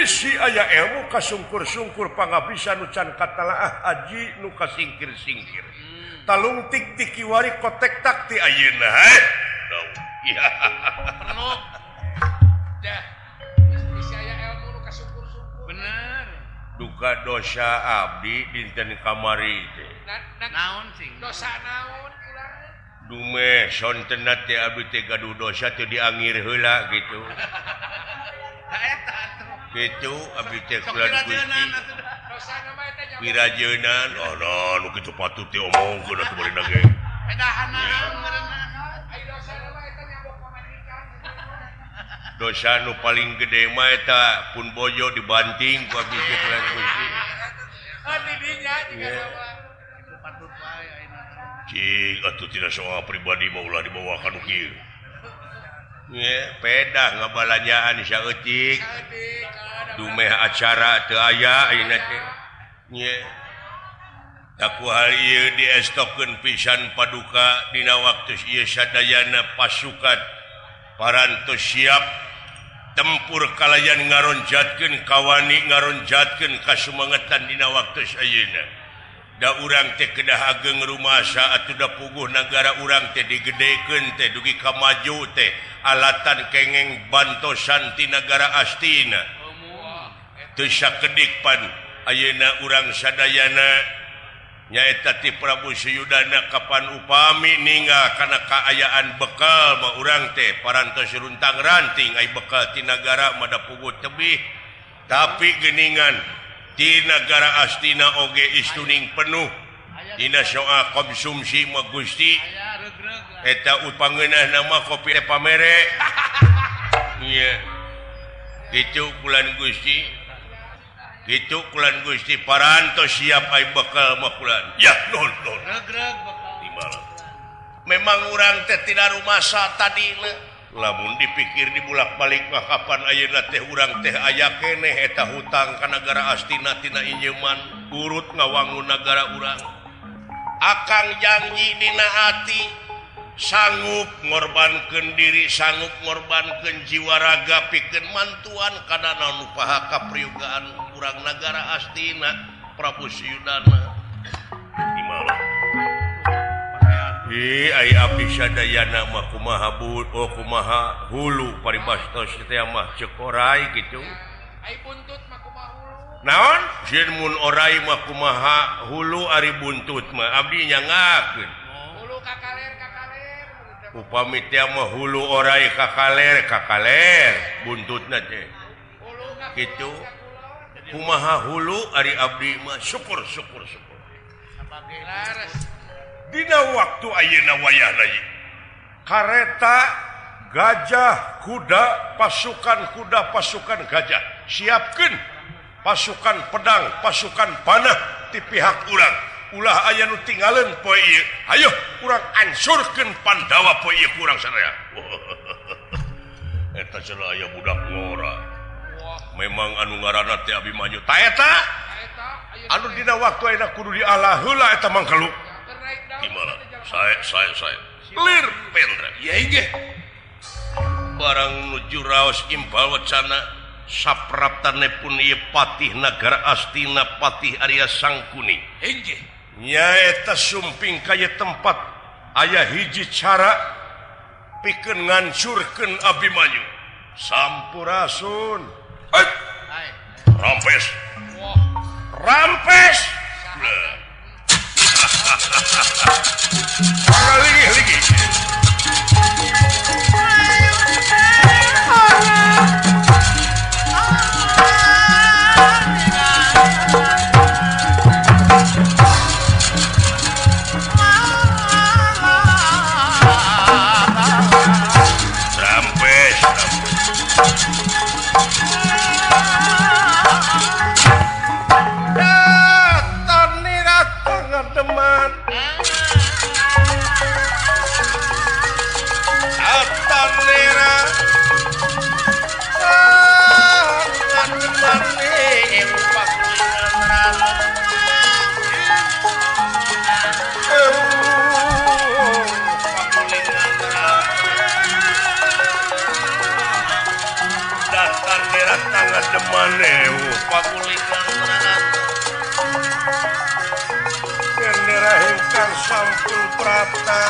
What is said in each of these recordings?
Bisi aya ilmu kasungkur-sungkur pangabisa nu can katalaah aji nu kasingkir-singkir. Talung tik ti kiwari kotek tak ti ayeuna heh. Iya. Perlu. Dah. Bisi aya ilmu nu kasungkur-sungkur. Bener. Duka dosa abdi dinten kamari teh. Naon sing? Dosa naon ulah? Dume sontenna teh abdi teh gaduh dosa teu diangir heula gitu. Gitu abdi teh kula Gusti. Wirajeunan oh no nu kitu patut diomongkeun atuh bari ge. Pedahanan meureunna. Ai dosa mah eta nyabok pamajikan. Dosa nu paling gede mah eta pun bojo dibanting ku abdi teh kula Gusti. Ah di dinya jiga mah. Itu patut wae ayeuna. Cik atuh tidak soal pribadi mah ulah dibawa ka nu kieu. Ye, pedah ngabalanjaan saeutik. Dumeh acara teu aya ayeuna teh. Ye. Taku hal ieu diestokeun pisan paduka dina waktu ieu sadayana pasukan parantos siap tempur kalayan ngaronjatkeun kawani ngaronjatkeun kasumangetan dina waktu ayeuna. Da urang teh kedah ageng rumasa atuh da puguh nagara urang teh digedekeun teh dugi ka maju teh alatan kengeng bantosan ti nagara Astina. Teu sakedik pan ayeuna urang sadayana nyaeta ti Prabu Suyudana kapan upami ninggal kana kaayaan bekal mah urang teh parantos runtang ranting ai bekal ti nagara mah da puguh tebih tapi geuningan di nagara Astina oge istuning penuh dina soal konsumsi mah Gusti eta upangeunah nama kopi pamere nya kitu kulan Gusti kitu kulan Gusti parantos siap ai bekal mah kulan ya nuhun nuhun regreg bekal memang urang teh tidak rumasa tadina lamun dipikir dibulak-balik mah kapan ayeuna teh urang teh aya keneh eta hutang ka nagara Astina tina injeman urut ngawangun nagara urang akang janji dina hati sanggup ngorbankeun diri sanggup ngorbankeun jiwa raga pikeun mantuan kana naon nu paha kapriyugaan urang nagara Astina Prabu Suyudana dimalah. Ih, ai abdi sadayana mah kumaha oh kumaha hulu paribastos teh mah ceuk orai kitu. Ai buntut mah kumaha hulu. Naon? Sieun mun orai mah kumaha hulu ari buntut mah abdi nyangakeun. Hulu ka kaler ka kaler. Upami teh mah hulu orai ka kaler ka kaler buntutna teh. Kitu. Kumaha hulu ari abdi mah syukur syukur syukur. Lares. Dina waktu ayeuna wayahna ieu kareta gajah kuda pasukan gajah siapkeun pasukan pedang pasukan panah ti pihak urang ulah aya nu tinggaleun poe ieu hayo urang ansurkeun Pandawa poe ieu ku urang sadaya. Eta cenah aya budak ngora memang anu ngaranna teh Abimanyu ta eta anu dina waktu ayeuna kudu dialah heula eta mangkalu. Gimana? Saya lir pendra. Ya inggih. Barang nuju raos impal wacana sapraptane pun ieu patih nagara Astina patih Arya Sangkuni. Inggih. Nyaeta sumping ka ieu tempat aya hiji cara pikeun ngancurkeun Abimanyu. Sampurasun. Rampes. Rampes. Lagi. Rampes. Datang Ingkang sampun prapta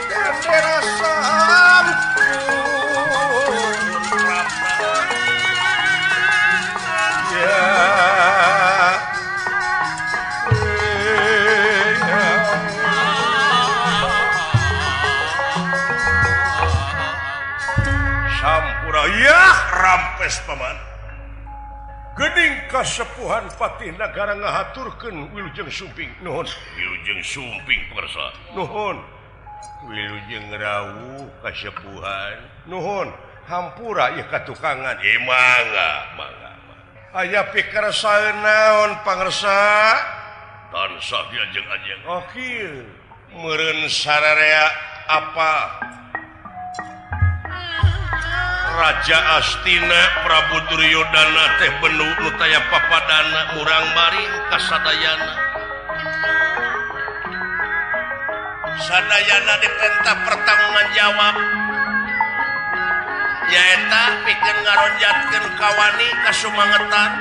bendera sampun prapta ya. Sampura ya rampes paman. Gening kasepuhan Patih Nagara ngahaturkeun wilujeng sumping. Nuhun. Wilujeng sumping pangersa. Nuhun. Wilujeng rawuh kasepuhan. Nuhun. Hampura ieu katukangan. Mangga, mangga. Aya pikersaeun naon pangersa? Tansah diajeng-ajeng. Oh kieu. Meureun sararea apa? Raja Astina Prabu Duryodana teh benu nu taya papadana murang maring kasadayana. Sadayana diperintah pertanggungan jawab. Nyaeta pikeun ngaronjatkeun kawani kasumangetan.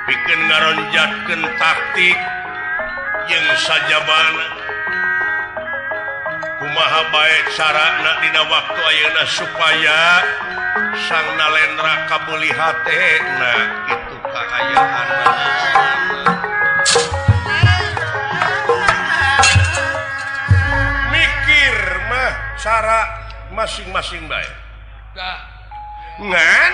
Pikeun ngaronjatkeun taktik jeung sajabana. Kumaha bae carana dina waktu ayeuna supaya Sang Nalendra kabeuli hatena kitu kaayaan. Mikir mah cara masing-masing bae. Ngan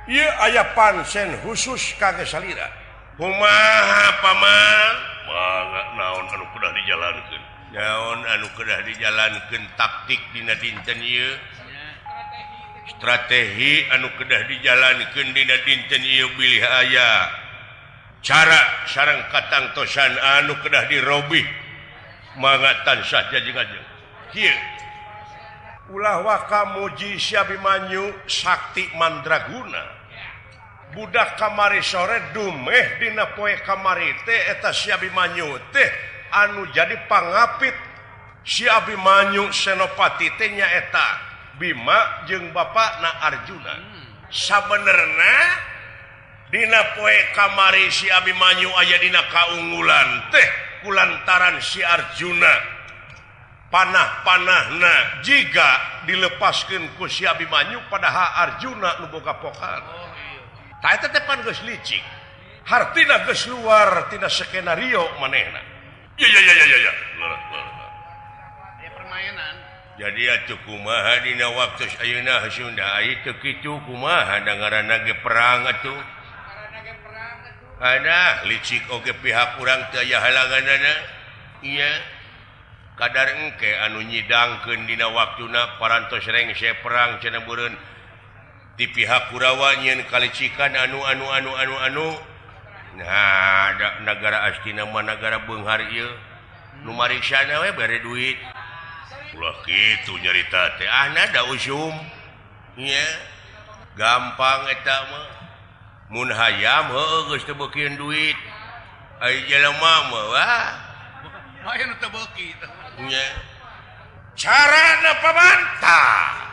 ieu aya pansen khusus kangge salira. Kumaha paman? Mangga naon anu kudu dijalankeun? Naon anu kedah dijalankeun taktik dina dinten ieu, strategi anu kedah dijalankeun dina dinten ieu bilih aya cara sareng katangtosan anu kedah dirobih mangga tansah jajeng-ajeng. Kieu ulah waka muji si Abimanyu sakti mandraguna. Budak kamari sore dumeh dina poe kamari teh eta si Abimanyu teh anu jadi pangapit si Abimanyu Senopati teh nyaeta Bima jeung bapakna Arjuna. Sabenerna dina poe kamari si Abimanyu aya dina kaunggulan teh kulantaran si Arjuna panah-panahna jiga dilepaskeun ku si Abimanyu padahal Arjuna nu boga pokal. Tah eta teh pan geus licik. Hartina geus luar tina skenario manehna. Ya. Ya permainan. Jadi atuh kumaha dina waktu ayeuna Sunda ai teu kitu kumaha da ngaranna ge perang atuh. Ngaranna ge perang atuh. Ada licik oge pihak urang teu aya halanganana. Iya. Kadar engke anu nyidangkeun dina waktuna parantos rengse perang cenah beureun di pihak Kurawa nyieun kalicikan anu. Nah, da nagara Astina mah nagara beunghar ieu. Nu mariksana we bere duit. Ulah kitu nyarita teh. Ah, na da usum. Nya. Gampang eta mah. Mun hayam heueuh geus teu beukieun duit. Ai jelema mah wah. Mah nu teu beuki. Nya. Carana pamantah.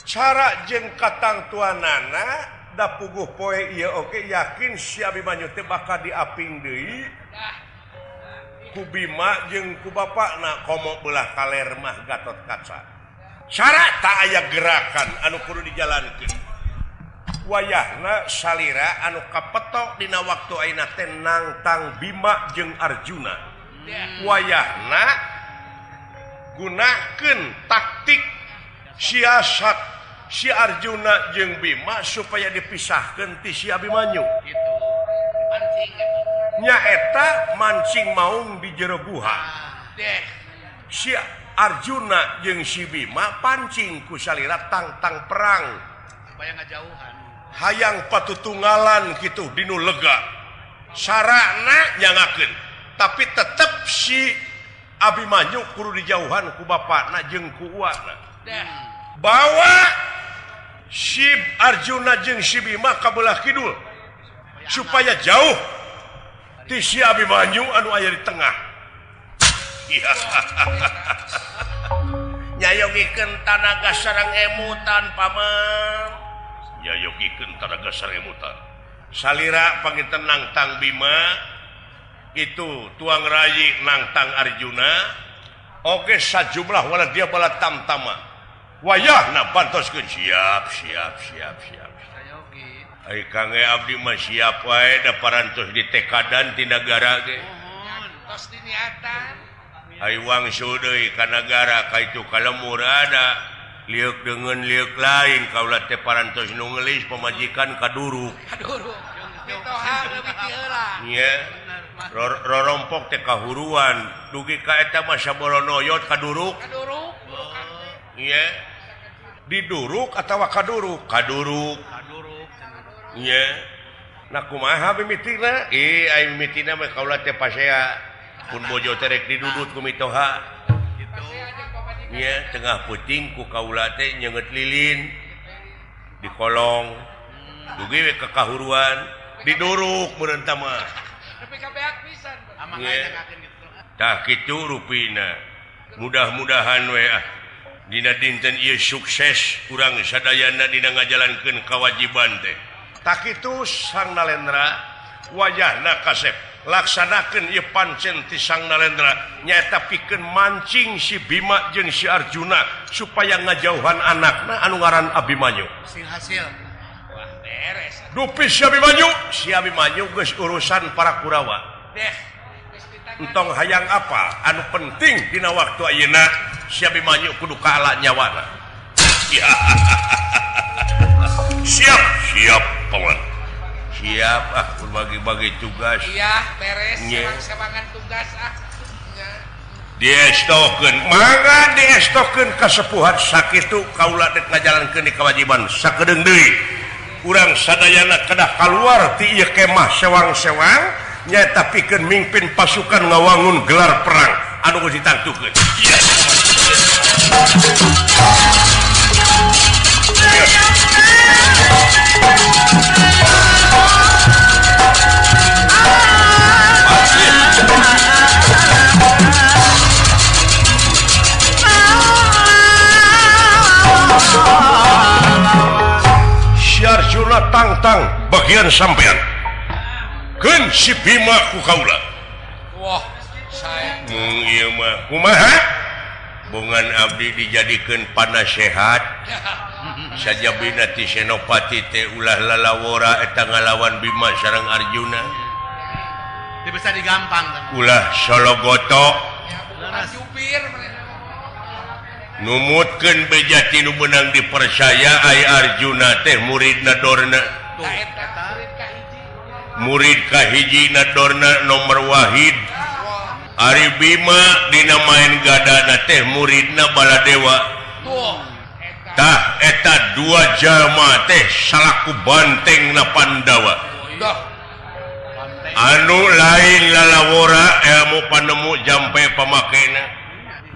Cara jeung katangtuanana da puguh poe ieu oge yakin si Abimanyu teh bakal diaping deui ku Bima jeung ku bapakna komo belah kaler mah Gatot Kaca. Cara tak aya gerakan anu kudu dijalankeun. Wayahna salira anu kapetok dina waktu ayeuna teh nangtang Bima jeung Arjuna. Wayahna gunakeun taktik siasat si Arjuna jeung Bima supaya dipisahkeun ti si Abimanyu. Gitu. Mancing nyaeta mancing maung di jero guha. Si Arjuna jeung si Bima pancing ku salira tangtang perang supaya ngajauhan. Hayang patutunggalan kitu dinu lega. Sarana nyangakeun, tapi tetep si Abimanyu kudu dijauhan ku bapakna jeung ku uana. Bawa si Arjuna jeung si Bima ka belah kidul supaya jauh ti si Abimanyu anu aya di tengah. Nyayogikeun tanaga sareng emutan paman. Nyayogikeun tanaga sareng emutan. Salira panginten nangtang Bima Itu tuang rayi nangtang Arjuna oge sajumlah wala dia bala tamtama. Wayahna bantoskeun siap siap siap siap. Ai kange abdi mah siap wae da parantos di tekadan ti nagara ge. Tos diniatan. Ai wangsul deui ka nagara ka itu ka lemur ada. Lieuk deungeun lieuk lain kaula teh parantos nu ngeulis pamajikan kaduruk. Kaduruk. Mitoha leuwih ti heula. Nya. Rorompok teh kahuruan dugi ka eta mah sabolonoyot kaduruk. Kaduruk. Nya. Diduruk atawa kaduruk? Kaduruk. Nya. Nah kumaha mimitina? Ih ai mimitina mah kaula teh pasea pun bojo teh rek didudut ku mitoha. Gitu. Nya tengah peuting ku kaula teh nyeungeut lilin di kolong. Dugi we ka kahuruan diduruk meureun tah mah. Nepi ka beak pisan. Tah kitu rupina. Mudah-mudahan we ah dina dinten ieu sukses urang sadayana dina ngajalankeun kawajiban teh. Tak itu Sang Nalendra wajahna kasep laksanakeun ieu pancen ti Sang Nalendra nyaeta pikeun mancing si Bima jeung si Arjuna supaya ngajauhan anakna anu ngaran Abimanyu. Sing hasil. Wah, beres. Dupi si Abimanyu geus urusan para Kurawa. Deh, entong hayang apa anu penting dina waktu ayeuna si Abimanyu kudu kaala nyawana. Ya. Siap, siap paman. Siap ah berbagi-bagi tugas. Iya, beres sewang-sewangan tugas ah. Diestokeun, mangga diestokeun kasepuhan sakitu kaula dek ngajalankeun di kewajiban sakedeung deui. Urang sadayana kedah kaluar ti ieu kemah sewang-sewang nyaeta pikeun mingpin pasukan ngawangun gelar perang anu geus ditangtukeun. Iya. Si Arjuna tangtang bagian sampean. Keun si Bima ku kaula. Wah, saya mung ieu mah kumaha? Bongan abdi dijadikeun panasehat. Sajabina ti Senopati teh ulah lalawora eta ngalawan Bima sareng Arjuna. Teu bisa digampang. Ulah sologoto. Numutkeun beja ti nu meunang dipercaya ai Arjuna teh muridna Dorna. Murid kahijina Dorna nomor wahid. Ari Bima dina main gadana teh muridna Baladewa. Tah eta dua jalma teh salaku bantengna Pandawa. Anu lain lalawora ilmu panemu jampe pamakena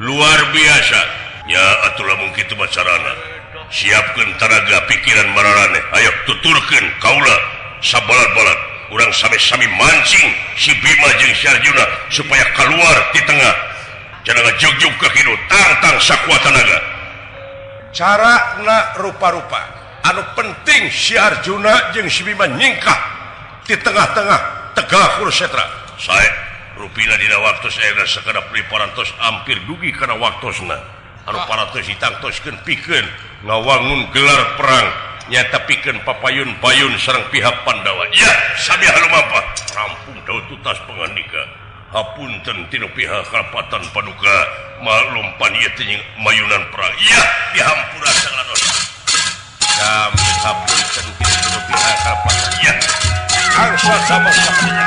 luar biasa. Ya atuh lamun kitu mah carana. Siapkeun tanaga pikiran mararaneh. Ayo tuturkeun kaula sabalat-balat. Urang sami-sami mancing si Bima jeung si Arjuna supaya keluar di tengah. Jangan ngajugjug ka kitu tangtang sakuat tanaga. Carana rupa-rupa. Anu penting si Arjuna jeung si Bima nyingkah di tengah-tengah Tegal Kurusetra. Sae rupina dina waktu saena sakadap parantos hampir dugi kana waktosna. Anu parantos ditangtoskeun pikeun ngawangun gelar perang nyata pikeun papayun-payun sareng pihak Pandawa. Ya, sami halumampah. Rampung daun tutas pangandika. Hapunten tinu pihak karapatan paduka maklum pan ieu teh mayunan perang. Ya, dihampura sagala dosa. Kami hapunten tinu pihak karapatan. Ya. Angsa sama sama.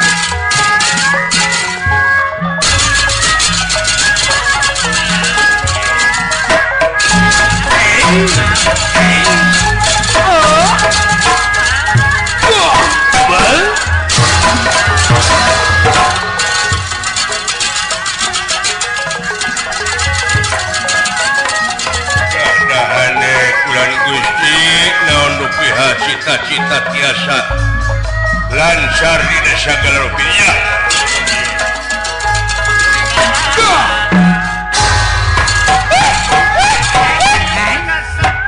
Cita-cita tiasa lancar di desa Galarupia.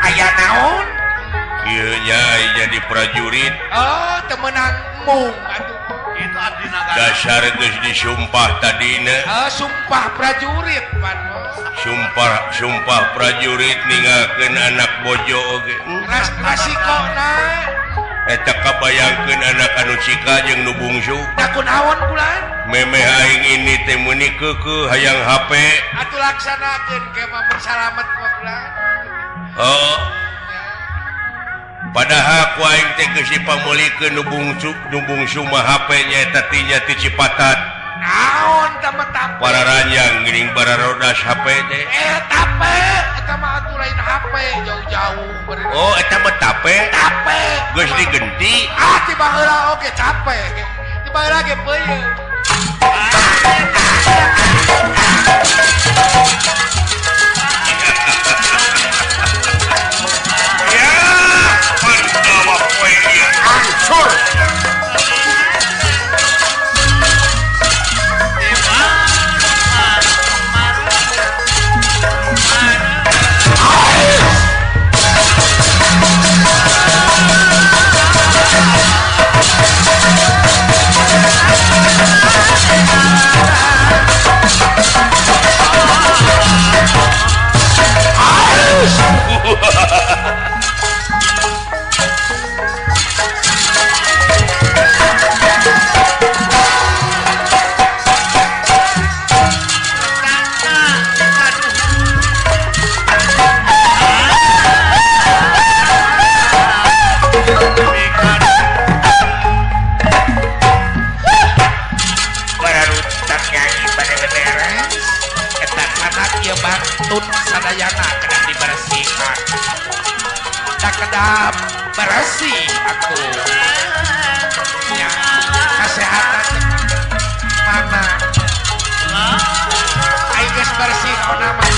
Aya naon? Ieu nya jadi prajurit. Oh, teu meunang mung atuh. Itu abdi nagara. Dasar geus disumpah tadina. Sumpah prajurit pan. Sumpah prajurit ninggalkeun anak bojo oge. Rasikona. Eta kabayangkeun anak anu cika jeung nu bungsu. Da kunaon bulan? Memeh aing ini teh meuni keukeuh hayang HP. Atuh laksanakeun ke mah mun salamet mah bulan. Oh. Padahal ku aing teh geus dipameulikeun nu bungsu mah HP nya eta tinya ti Cipatat. Naon tah mah tape? Pararanjang geuning bararodas HP teh. Tape eta mah atuh lain HP jauh-jauh beureun. Oh, eta mah tape. Tape. Geus digenti. Ah, ti baheula oge tape. Ti baheula ge peuyeun. Ya, Pandawa poe ieu hancur. Sadayana kedah dibersihkan. Tak kedap bersih aku. Ya, kesehatan mana? Aing geus bersih naon mah.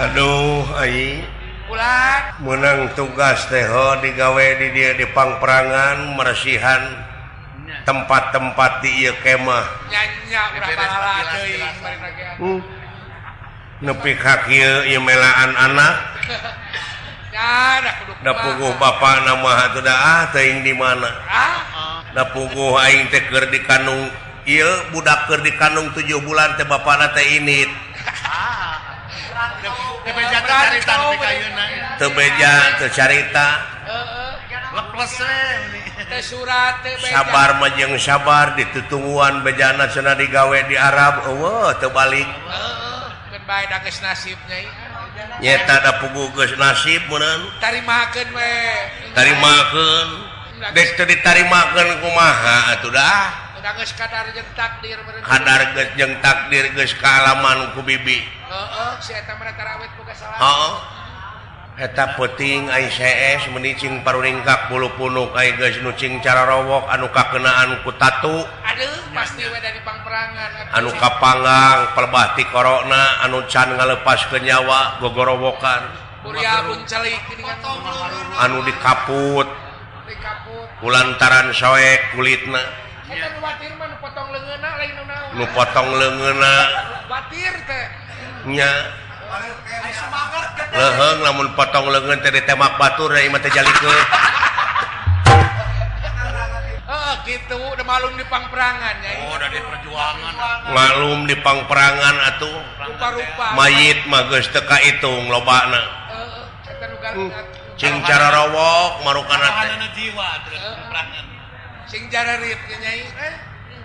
Aduh, aing. Ulah menang tugas teh digawe di dieu di pangperangan meresihan tempat-tempat di ieu kemah. Nepi ka kieu ieu melaan anak. Da puguh bapana mah atuh da ah teuing di mana. Da puguh aing teh keur di kandung ieu budak keur di kandung 7 bulan teh bapana teh init. Teu beja teu carita. Sabar mah jeung sabar ditutungguan bejana cenah digawe di Arab eueuh teu balik. Heeh, keun bae da geus nasib nyai. Nyeta da puguh geus nasib meureun. Tarimakeun we. Tarimakeun. Dek teu ditarimakeun kumaha atuh dah. Da geus kadar jeung takdir meureun. Kadar geus jeung takdir geus kaalaman ku bibi. Heeh, si eta mah tarawet boga salah. Heeh. Eta peuting ai CS menicing paruringkak bulu punuk ai geus nu cing cararowok anu kakenaan ku tatu. Aduh, pasti we dari pangperangan. Anu kapanggang pelebah ti korona anu can ngalepaskeun nyawa gogorowokan. Kuria buncelik geuningan anu dikaput. Dikaput. Kulantaran soek kulitna. Eta nu watir mah nu potong leungeunna lain nu naon. Nu potong leungeunna. Watir teh. Nya. Leheng lamun potong leungeun teh ditemak batur da ieu mah teh jalikeun. Heeh kitu udah malum di pangperangan nya. Oh, da di perjuangan. Malum di pangperangan atuh. Rupa-rupa. Mayit mah geus teu kaitung lobana. Heeh, eta nu garudat. Cing cararowok marukana teh. Jiwa perangan. Sing jararit ge nyai.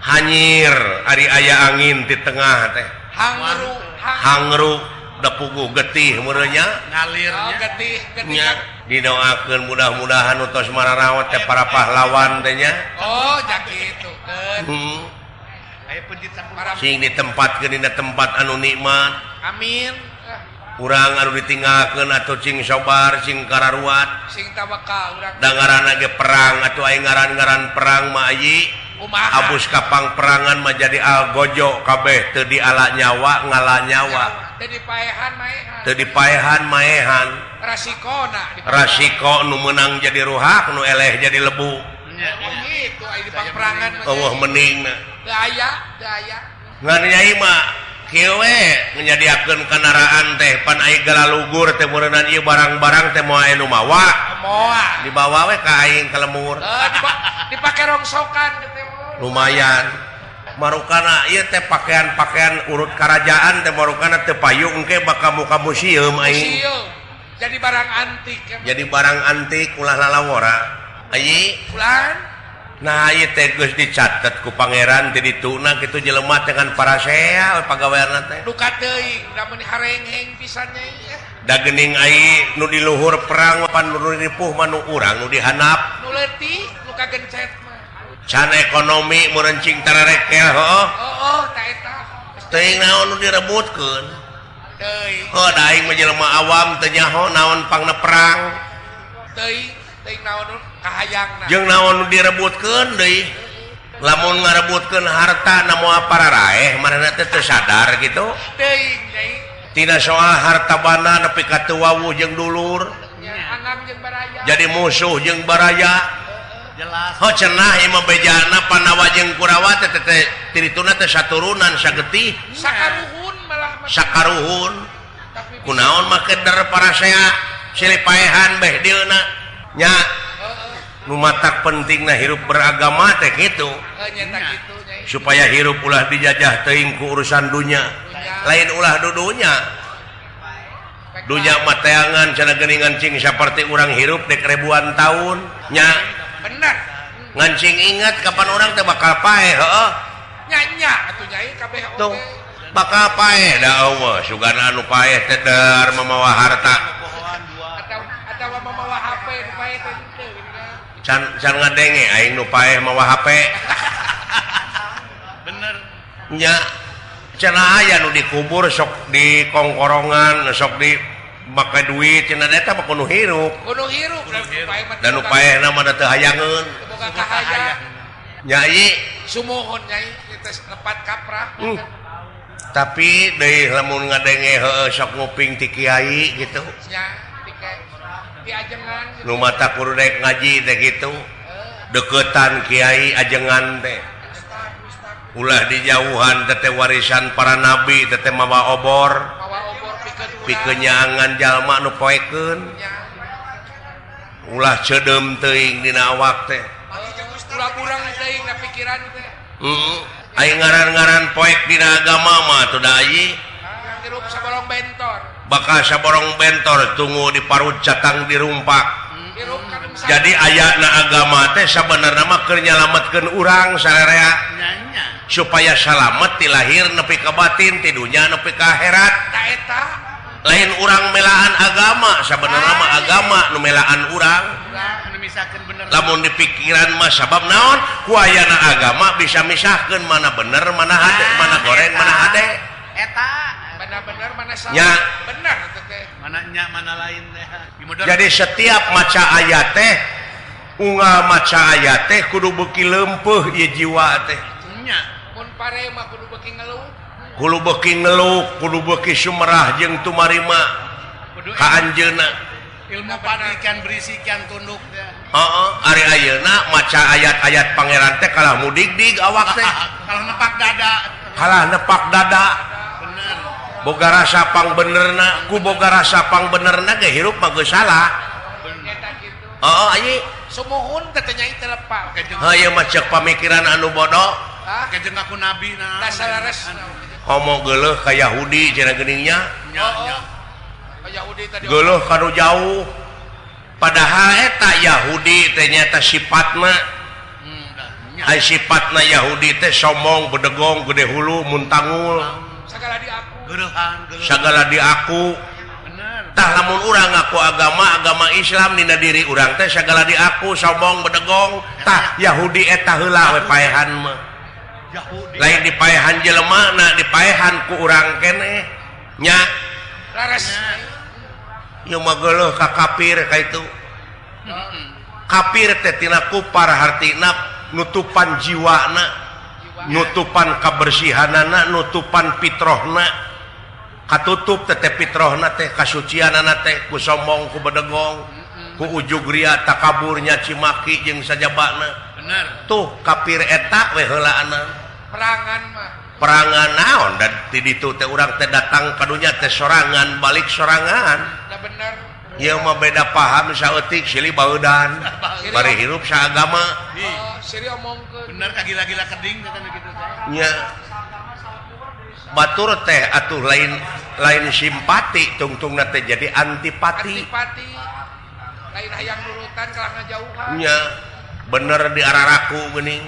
Hanyir ari aya angin di tengah teh. Hangru, hangru. Da puguh getih meureunnya ngalirnya. Oh, getih, getih. Didoakeun mudah-mudahan utos mararawat teh para pahlawan teh nya. Oh, ja kitu keun. Aya pencit sampurna. Sing ditempatkeun dina tempat anu nikmat. Amin. Urang anu ditinggalkeun atuh cing sabar, cing kararuat, sing tawakal urang. Da ngaranna ge perang atuh aya ngaran-ngaran perang mah ayi. Abus ka pangperangan mah jadi algojo kabeh teu diala nyawa ngala nyawa. Teu dipaehan maehan. Teu dipaehan maehan. Rasikona. Rasiko nu meunang jadi ruhak, nu eleh jadi lebu. Oh gitu aya di pangperangan mah. Eueuh meningna. Teu aya, teu aya. Ngan nyai mah Kieu we nyadiakeun kendaraan teh pan ai galalugur teh meureunnan ieu barang-barang teh moal anu mawa. Moal. Dibawa we ka aing ka lemur. Dipake rongsokan teh. Lumayan. Marukana ieu teh pakaian-pakaian urut kerajaan teh marukana teu payu engke bakal muka museum aing. Museum. Jadi barang antik. Jadi barang antik ulah lalawora. Ayi. Ulah. Nah ieu teh geus dicatet ku pangeran ti dituna kitu jelema teh kan parasea pagaweanna teh. Duka teuing da meuni harengheng pisan nya ieu. Da geuning ai nu di luhur perang pan nu ripuh mah nu urang nu dihandap. Nu leutik nu kagencet mah. Can ekonomi meureun cing tararekel heuh. Heuh ta eta. Teuing naon nu direbutkeun. Teuing. Heuh da aing mah jelema awam teu nyaho naon pangna perang. Teuing teuing naon kahayangna. Jeung naon nu direbutkeun deui. Lamun ngarebutkeun harta na moal pararaeh manehna teh teu sadar kitu. Teuing nyai. Tina soal harta banda nepi ka teu wawuh jeung dulur. Anggap jeung baraya. Jadi musuh jeung baraya. Jelas. Oh cenah ieu mah bejana Pandawa jeung Kurawa teh teh tirituna teh saturunan sagetih. Sakaruhun malah. Sakaruhun. Kunaon make der parasea silih paehan beh dieuna. Nya. Nu matak pentingna hirup beragama teh kitu. Supaya hirup ulah dijajah teuing ku urusan dunya. Lain ulah dudunya. Dunya mah teangan cenah geuningan cing saperti urang hirup dek ribuan tahun. Nya. Bener. Ngancing ingat kapan orang teh bakal paeh heuh. Nya nya atuh nyai kabeh oge. Bakal paeh da eueuh sugana anu paeh teh der mamawa harta. Atawa mamawa HP nu paeh teh henteu. Can can ngadenge aing nu paeh mawa HP. Bener. Nya cenah aya nu dikubur sok di kongkorongan sok di make duit cenah eta mah kudu hirup. Kudu hirup dan nu paehna mah teu hayangeun. Boga kahayang. Nyai sumuhun nyai teh lepat kaprah. Tapi deui lamun ngadenge heueuh sok nguping ti kiai gitu. Nya ti ajengan. Nu mata kudu daek ngaji teh kitu. Deukeutan kiai ajengan teh. Ulah dijauhan teh warisan para nabi teh mawa obor. Pikeun nyaangan jalma nu poekeun. Ulah ceudeum teuing dina awak teh. Ulah burang teuing na pikiran teh. Heeh. Ai ngaran-ngaran poek dina agama mah atuh da ieu. Hirup saborong bentor. Bakal saborong bentor tunggu di parut catang dirumpak. Jadi ayana agama teh sabenerna mah keur nyalametkeun urang sararea. Supaya salamet ti lahir nepi ka batin ti dunya nepi ka akhirat. Ta eta lain urang melaan agama sabenerna mah agama nu melaan urang. Lamun dipikiran mah sabab naon ku ayana agama bisa misahkeun mana bener mana hade mana goreng mana hade. Eta bener-bener mana salah. Ya. Bener teh. Mana nya mana lain teh. Jadi setiap maca ayat teh unggal maca ayat teh kudu beuki leumpeuh ieu jiwa teh. Nya. Mun pare mah kudu beuki ngeluh. Kudu beuki ngeluh, kudu beuki sumerah jeung tumarima ka anjeunna. Ilmu padikan berisi kian tunduk teh. Heeh, ari ayeuna maca ayat-ayat pangeran teh kalah mudigdig awak teh. Kalah nepak dada. Kalah nepak dada. Bener. Boga rasa pangbenerna, ku boga rasa pangbenerna ge hirup mah geus salah. Heeh, ayi sumuhun teh nyai teh lepak. Heuh, ieu mah ceuk pamikiran anu bodoh. Kejeng aku nabi nah. Tah salares. Homo geuleuh ka Yahudi cenah geuning nya. Nya. Yahudi tadi. Geuleuh ka nu jauh. Padahal eta Yahudi teh nyaeta sipatna. Ai sipatna Yahudi teh sombong, bedegong, gede hulu, muntangul. Sagala diaku. Geuleuhan, geuleuh. Sagala diaku. Bener. Tah lamun urang ngaku agama, agama Islam dina diri urang teh sagala diaku, sombong, bedegong. Tah Yahudi eta heula we paehan mah. Yahudi. Lain dipaehan jelema na dipaehan ku urang keneh. Nya. Lares. Ieu mah geuleuh ka kafir ka itu. Kafir teh tina kupar hartina nutupan jiwana, nutupan kabersihanana, nutupan fitrohna. Katutup teh fitrohna teh kasucianana teh ku sombong ku bedegong, ku ujug ria takabur nyaci maki jeung sajabana. Bener. Tuh kafir eta we heulaana. Perangan mah. Perangan naon dan ti ditu teh urang teh datang ka dunya teh sorangan balik sorangan. Da bener. Ieu mah beda paham saeutik silih baudan. Bari hirup saagama. Oh, silih omongkeun. Bener kagila-gila keding teh kitu teh. Nya. Batur teh atuh lain simpati tungtungna teh jadi antipati. Antipati. Lain hayang nurutan kalah ngajauhan. Nya. Bener di araraku geuning.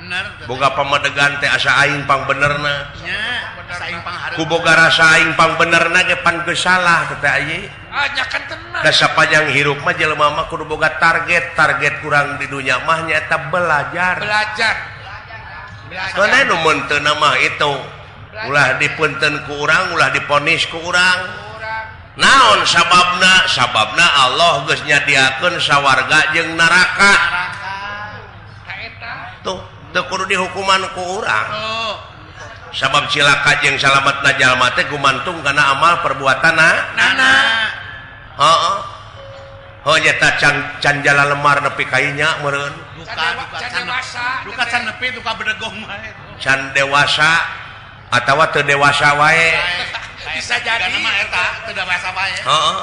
Bener. Boga pamadegan teh asa aing pang benerna. Nya, asa aing panghareup. Ku boga rasa aing pang benerna ge pan geus salah teh ayi. Ah, nya kan tenang. Da sapanjang hirup mah jelema mah kudu boga target, target kurang di dunya mah nyaeta belajar. Belajar. Soalna nu meunteuna mah itu. Ulah dipunten ku urang, ulah diponis ku urang. Naon sababna? Sababna Allah geus nyadiakeun sawarga jeung neraka. Tuh, teu kudu dihukuman ku urang. Oh. Sabab cilaka jeung salametna jalma teh gumantung kana amal perbuatanna. Nana. Heeh. Heuh nyata can jala lemar nepi ka inya meureun. Duka can nepi duka bedegong wae. Can dewasa atawa teu dewasa wae. Bisa jadi mah eta teu dewasa wae. Heeh.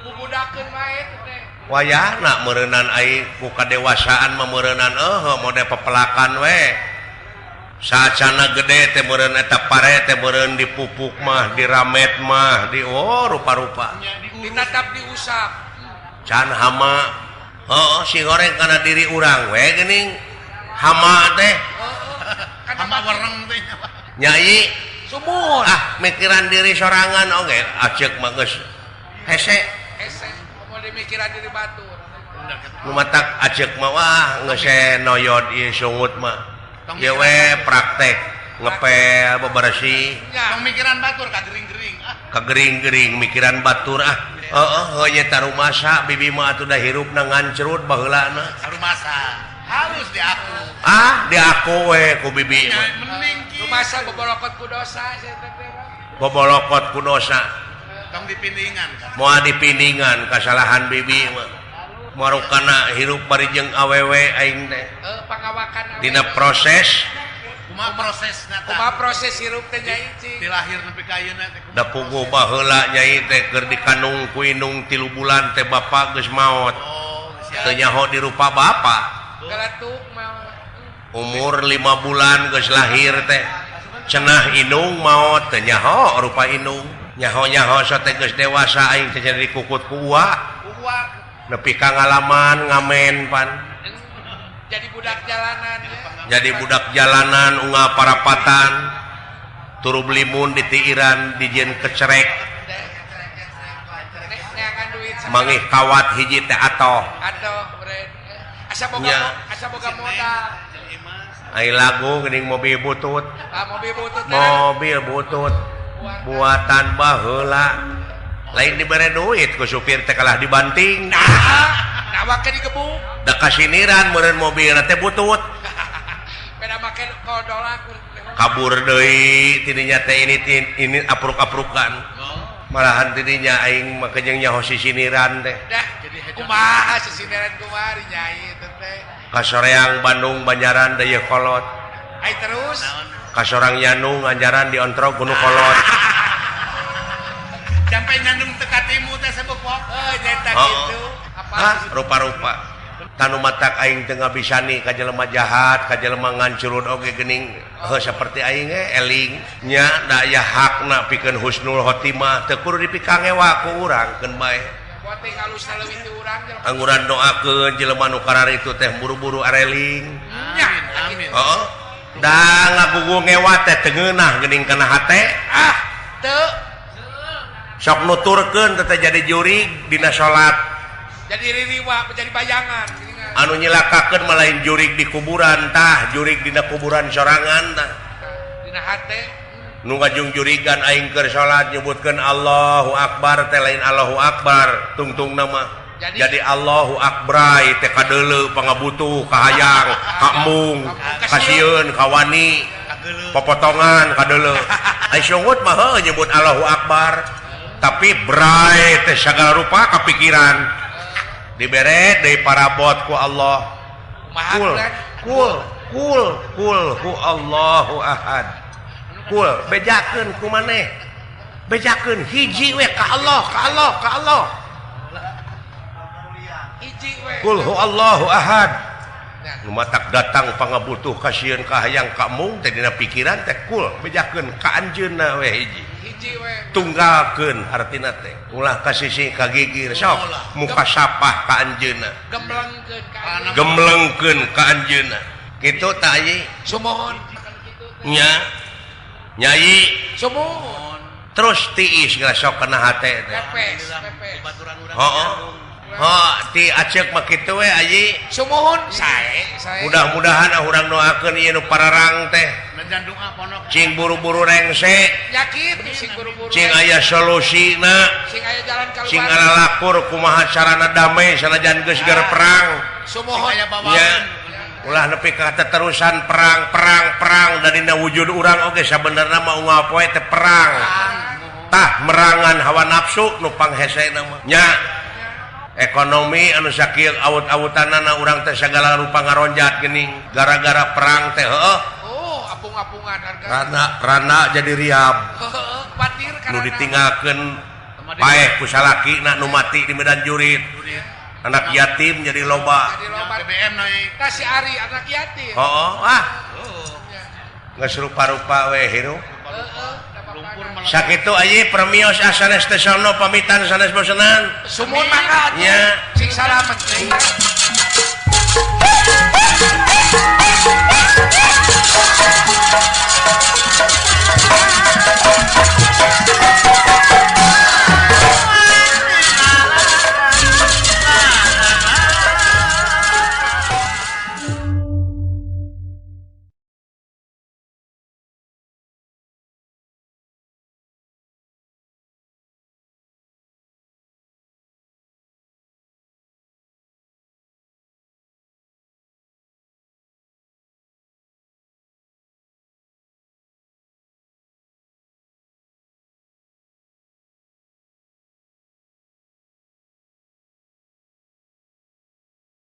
Bubudakeun wae teh. Wayahna meureunan ai ku kadewasaan mah meureunan eueuh mode pepelakan we. Saacana gede teh meureun eta pare teh meureun dipupuk mah, diramet mah, di oh rupa-rupa. Ditatap diusap. Can hama. Heuh si goreng kana diri urang we geuning. Hama teh. Hama wereng teh. Nyai sumur. Ah, mikiran diri sorangan oge aceuk mah geus hese. Hese komo dimikiran diri batur. Nu matak aceuk mah wah geus noyod ieu sungut mah. Ieu we praktek ngepel bebersih. Tong mikiran batur kagering-gering ah. Kagering-gering mikiran batur ah. Heeh, heuh nya tarumasa bibi mah atuh da hirupna ngancrut baheulana. Tarumasa halus diaku. Ah, diaku we ku bibi mah. Mending ki. Rumasa bobolokot ku dosa sia teh. Bobolokot ku dosa. Tong dipindingan ka. Moal dipindingan kasalahan bibi mah. Marukana hirup bari jeung awewe aing teh. Pangawakan awewe. Dina proses kumaha prosesna tah? Kumaha proses hirup teh nyai cing? Ti lahir nepi ka ayeuna teh kumaha? Da puguh baheula nyai teh keur dikandung ku indung 3 bulan teh bapa geus maot. Oh, teu nyaho dirupa bapa. Galatuk maot. Umur 5 bulan geus lahir teh. Cenah indung maot teu nyaho rupa indung. Nyaho-nyaho sote geus dewasa aing teh jadi dikukut ku uwa. Uwa nepi ka ngalaman ngamen pan. Jadi budak jalanan. Jadi budak jalanan unggal parapatan. Turub limun ditiiran dijieun kecerek. Mangih kawat hiji teh atoh. Atoh asa boga asa boga modal. Ai lagu geuning mobil butut. Ah, mobil butut. Mobil butut buatan baheula. Lain dibere duit ku supir teh kalah dibanting. Nah, nawake digebuk. Da kasiniran meureun mobilna teh butut. Beda make kodolak kabur deui tidinya teh ini apruk-aprukan. Malahan tidinya aing mah kejeung nyaho sisiniran teh. Dah, kumaha sisiniran kumaha nyai teh. Kasoreang Bandung Banjaran deui kolot. Ai terus kasorang Yanung anjaran diontrog ku nu kolot. Sampai nyandung teu katimu teh sebuk wok. Heuh nyata kitu. Apa rupa-rupa. Tanu matak aing teu ngabisani ka jelema jahat, ka jelema ngancurud oge geuning heuh saperti aing ge eling nya da aya hakna pikeun husnul khotimah teu kudu dipikangewa ku urang keun bae. Angguran doakeun jelema nu kararitu teh buru-buru areling. Nya amin. Heeh. Da ngagugu ngewa teh teu ngeunah geuning kana hate. Ah, teu. Sok nuturkeun teh jadi jurig dina salat. Jadi ririwa, jadi bayangan. Anu nyilakakeun mah lain jurig di kuburan tah, jurig dina kuburan sorangan tah. Dina hate. Nu ngajung-jurigan aing keur salat nyebutkeun Allahu Akbar teh lain Allahu Akbar tungtungna mah. Jadi Allahu Akbar teh kadeuleu pangabutuh kahayang, kaembung, kasieun, kawani, popotongan kadeuleu. Ai sungut mah heuh nyebut Allahu Akbar. Tapi brai teh sagala rupa kapikiran. Dibere deui parabot ku Allah. Kul, kul. Kul kul hu Allahu ahad. Kul bejakeun ku maneh. Bejakeun hiji we ka Allah, ka Allah, ka Allah. Hiji we. Kul hu Allahu ahad. Nu matak datang pangabutuh kasieun ka hayang ka mung teh dina pikiran teh kul bejakeun ka anjeunna we hiji. Hiji we. Tunggalkeun artina teh. Ulah ka sisi ka gigir sok muka sapah ka anjeunna. Gemblengkeun ka anjeunna. Gemblengkeun ka anjeunna. Kitu tah Ayi. Sumuhun. Nya. Nyai sumuhun. Terus tiis ngrasok kana hate teh. Pepes, pepes. Heeh. Heuh, ti aceuk mah kitu we Ayi. Sumuhun sae, sae. Mudah-mudahan urang doakeun ieu nu pararang teh. Cing buru-buru rengse. Ya kitu sing buru-buru. Cing aya solusina. Sing aya jalan kaluar. Sing alalakur kumaha carana damai sanajan geus gar perang. Sumuhun. Nya. Ulah nepi ka terusan perang perang perang dari na wujud urang oge sabenerna mah unggal poe teh perang. Tah merangan hawa nafsu nu panghesena mah. Nya ekonomi anu sakieu awut-awutanana urang teh sagala rupa ngaronjat geuning gara-gara perang teh heueuh. Oh, apung-apungan harga. Rana jadi riab. Heueuh, kuatir karena nu ditinggalkeun paeh ku salakina nu mati di medan jurit. Anak yatim jadi loba. Jadi loba. BBM naik. Kasih Ari anak yatim. Oh, ah. Geus rupa-rupa we hirup. Sakitu ayi permios sanes teh sono pamitan sanes bosenan. Sumuhun mangga atuh. Nya. Sing salamet.